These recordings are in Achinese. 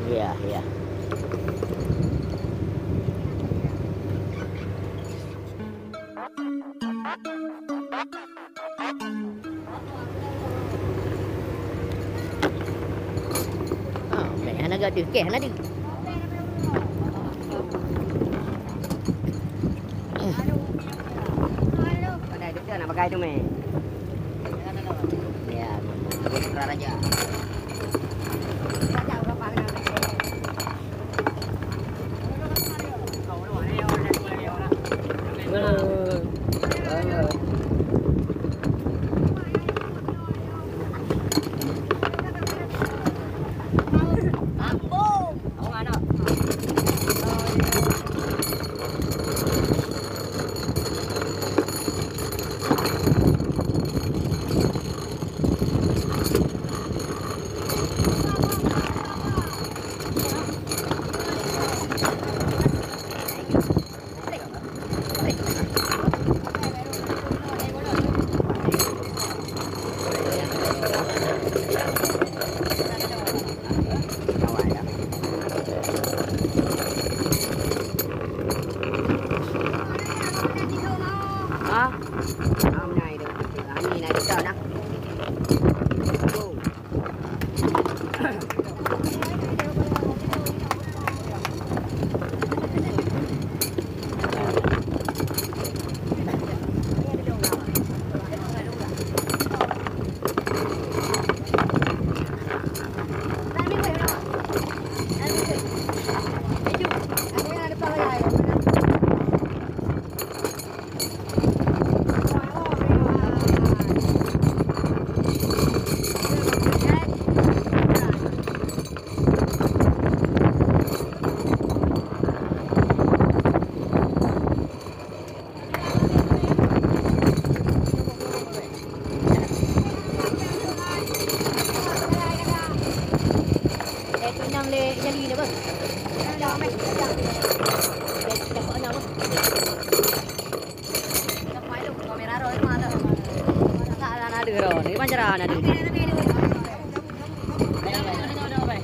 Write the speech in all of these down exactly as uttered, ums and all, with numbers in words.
Ya, ya. Ah, meh hana gak deuh, keh hana deuh. Pandai betul nak pakai tu, meh. Ya, Putra Raja.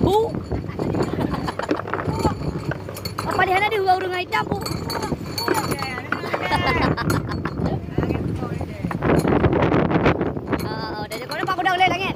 Hu. Apa dia hana deuh ureueng itam, pu? Ah, dah jaga nampak kuda ulai langit.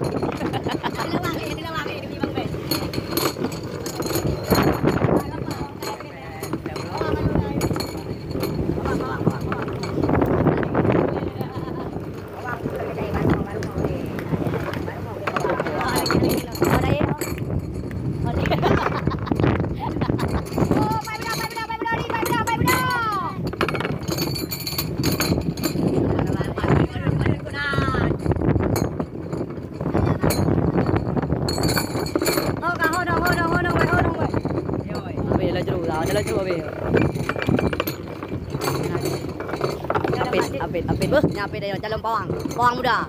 Habis laju, dah laju habis. Apit, apit, apit. Beuh, nyan apit dah calon pawang. Pawang muda.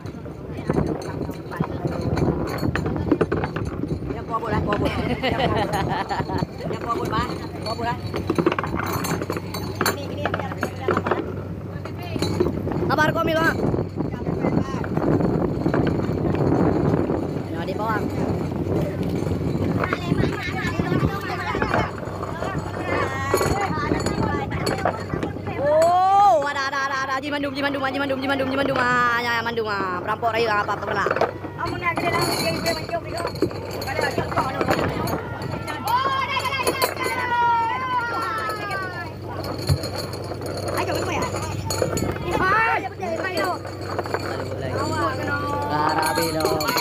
Nyan pawang bola, pawang bola. Nyan pawang bola, bah. Pawang bola. Sabar, kau, Mil, ha. Nyoe di bawah. Oh, ada, ada, ada, ada. Ji mandum, ji mandum, ji mandum, ji mandum, ji mandum. Ah, ya, ya, mandum, ah. Perampok rayeuk, ah, apa, apa pula. Garabi dong.